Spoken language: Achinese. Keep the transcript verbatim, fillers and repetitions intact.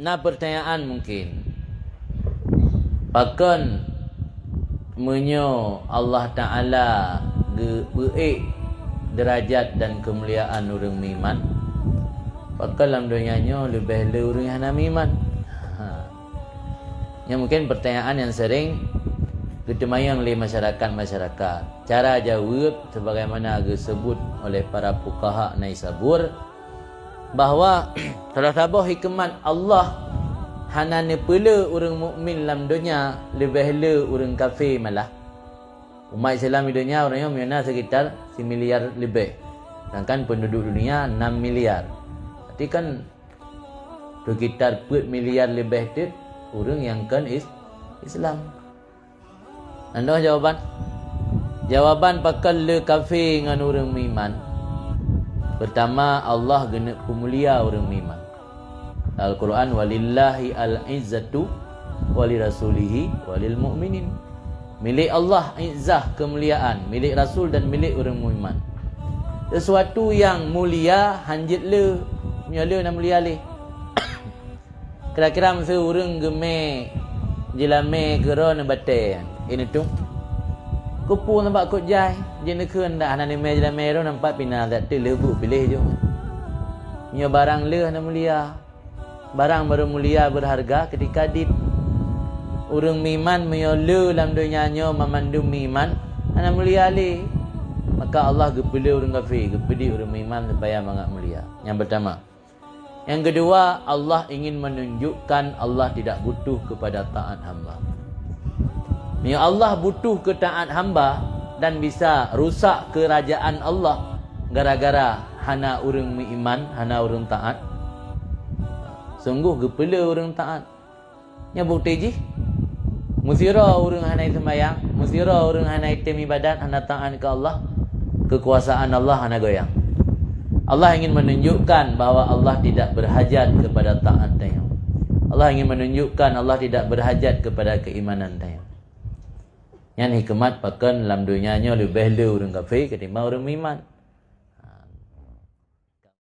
Na peurtanyaan mungkin, pakon meunyoe Allah Ta'ala geupeuék deurajat dan keumuliaan ureuëng meuiman, pakon lam donya nyoe leubeh le ureuëng hana meuiman? Ha. Nyoe mungkin peurtanyaan nyang sering geuteumanyong lé masyarakat-masyarakat. Cara jaweueb, sebagaimana geuseubut oleh para fuqaha Naisabur, bahwa salah saboh hikmat Allah hana neupeule ureuëng mukmin lam donya leubeh le ureuëng kafé malah. Umat Islam di donya ureuëng nyoe meunyoe na sekitar similiar leubeh, sedangkan penduduk dunia enam miliar. Berarti kan sekitar peuet miliar leubeh teuk ureuëng nyang kon is-, Islam. Nyan dong jawaban. Jawaban pakon le kafé ngon ureuëng meuiman. Pertama, Allah geuneuk peumulia ureuëng meuiman. Al-Quran, "Walillahi al-izzatu walirasulihi walil mu'minin." Milék Allah izzah, keumuliaan, milék Rasul dan milék ureuëng meuiman. Sesuatu nyang mulia hanjeuet le, meunyoe le na mulia lé. Kira-kira meuseu ureuëng geumé jilamé keu droeneuh batée, ineutueng. Keupeue nibak kot jai, jeuet neukheun dak hana neumé jilamé droeneuh nampak pih na zat teuk lheueh buet piléh jih. Nyoe barang le hana mulia. Barang barô mulia beurharga keutika dit. Ureuëng meuiman meunyoe le lam donya nyoe mamandum meuiman, hana mulia lé. Maka Allah geupeule ureuëng kafé, geupeudiek ureuëng meuiman supaya mangat mulia. Nyang pertama. Nyang keudua, Allah ingin menunjukkan Allah tidak butuh kepada taat hamba. Meunyoe Allah butuh keu taat hamba dan bisa rusak keurajaan Allah gara-gara hana ureuëng meuiman, hana ureuëng taat, sunggoh geupeule ureuëng taat. Nyoe bukeuti jih, meusidroe ureuëng hana jiseumbahyang, meusidroe ureuëng hana jitem iébadat, hana taat keu Allah, keukuasaan Allah hana goyang. Allah ingin menunjukkan bahwa Allah tidak berhajat kepada taat tanyoe. Allah ingin menunjukkan Allah tidak berhajat kepada keimanan tanyoe. Nyan hikmat pakon lam donya nyoe leubeh le ureuëng kafé ketimbang ureuëng meuiman.